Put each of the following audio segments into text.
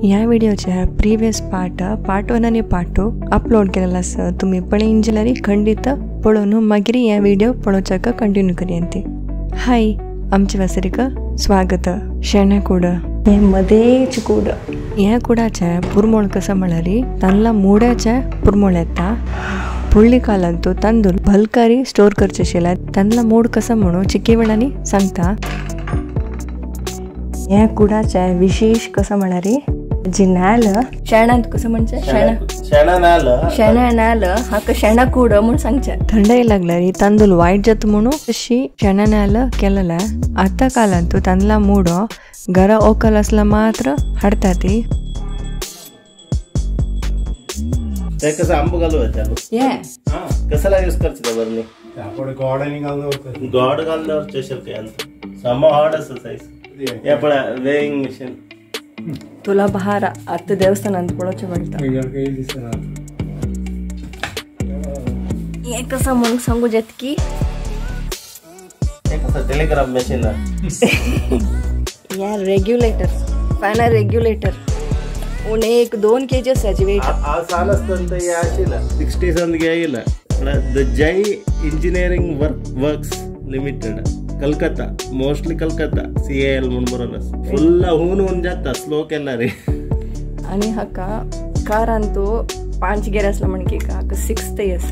ह्या व्हिडिओचे previous part part 1 आणि part 2 upload केलेला आसा. तुम्ही पळयन जाल्यार खंडित पळोवन मागीर ह्या व्हिडिओ पळोवच्याक कंटिन्यू करया. हाय, आमचे वासरीक स्वागत. शेणा कूड हे मदेच कूड. ह्या कुडाचे पुरमोळ कसं म्हळ्यार तांदळा मोड्याचे पुरमोळ येता. फुडली कालांत तांदूळ भलकारी स्टोर करचे आशिल्ले. तांदळा मोड कसं म्हणून चिके वेळांनी सांगता. ह्या कुडाचे विशेष कसं म्हळ्यार जी नाल शेणांत कसं म्हणजे शेणा नाल शेणा नाल हाका शेणा कूड म्हणून सांगचे. थंडाई लागल्यार तांदूळ वायट जाता म्हणून तशी शेणा नाल केलेला. आता कालांत तांदळा मोडो घरा ओकल असला मात्र हाडटा ती. ते कसं आंबो घालू कसला यूज करचे बरं आपण गॉड आणि घालून गॉड घालून काय सम हार्ड असं साईज हे पण वेइंग मशीन तुला बहार आता देवस्थान ಅಂತ पळोवचें पडटा. हे कसं म्हणून सांगू जात की हे कसं टेलिग्राम मशीन या रेग्युलेटर फॅन रेग्युलेटर उणे 1-2 kg आसाची वेट. ಆ ಸಾಲಸ್ತಂತ ಆಶಿಲ್ಲ 60 ಸಂದಿಗೆ ಆಗಿಲ್ಲ. The Jai engineering works limited Calcutta, mostly Calcutta CAL म्हणून बरोबर फुल हून हून जाता स्लो केला रे. आणि हाका कारान तो 5 गेर असला म्हण की हाका 6 येस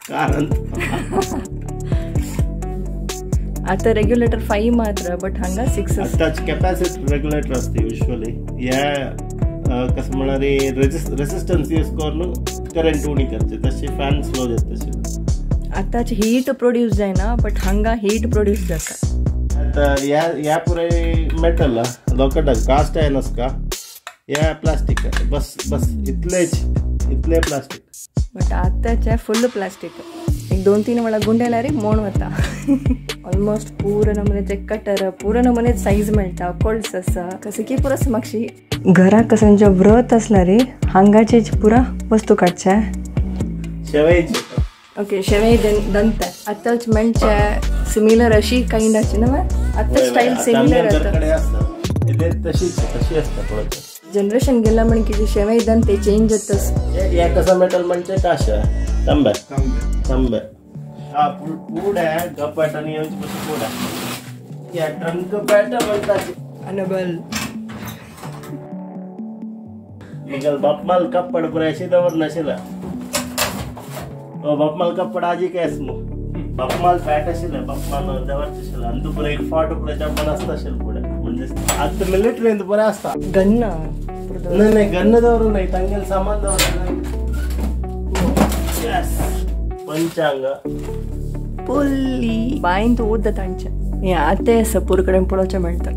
कारान. आता रेग्युलेटर 5 मात्र बट हांगा 6. आताच कॅपॅसिटी रेग्युलेटर असते युजुअली. या कसं म्हणाले रेसिस्टन्स यूज करून करंट उणी करते तशी फॅन स्लो जाता तशी. आताच हीट प्रोड्यूस जायना बट हांगा हीट प्रोड्यूस जाता. आता या या पुरे मेटल लोखंड कास्ट आहे नसका या प्लास्टिक बस बस इतलेच इतले प्लास्टिक. बट आताचे फुल प्लास्टिक. एक 2-3 वेळा गुंडेला रे मोण वता. ऑलमोस्ट पूरा नमुनेचे कटर पूरा नमुने साईज मेळटा. कोल्स आसा कसं की पुरा मागशी घरा कसं व्रत असला रे हांगाचे पुरा वस्तू काडचे. शेवयाची ओके शेवई दंत आताच मेळचे सिमिलर अशी काइंडाची ना आता स्टाईल सिमिलर आता तशीच तशी असता. जनरेशन गेला म्हण की शेवई दंत चेंज जातस. या कसं मेटल म्हणजे काशा तांबे तांबे हा पूड आहे गपाट आणि पूड आहे या ट्रंक पॅट म्हणतात अनबल निगल बापमाल कप्पड पुरा अशी दवर नशिला. बापमाल कप्पड आजी काय असमो बापमाल फॅट असेल बापमाल दवरचे असेल आणि पुरा एक फाट पुरा चंपल असता असेल पुढे म्हणजे आता मिलिटरी पुरा असता गन्न नाही नाही गन्न दवरू नाही तांगेल सामान दवरू नाही. पंचांग पुल्ली बायन तू उद्द तांचे हे आते आसा पूर कडेन पळोवचें मेळटा.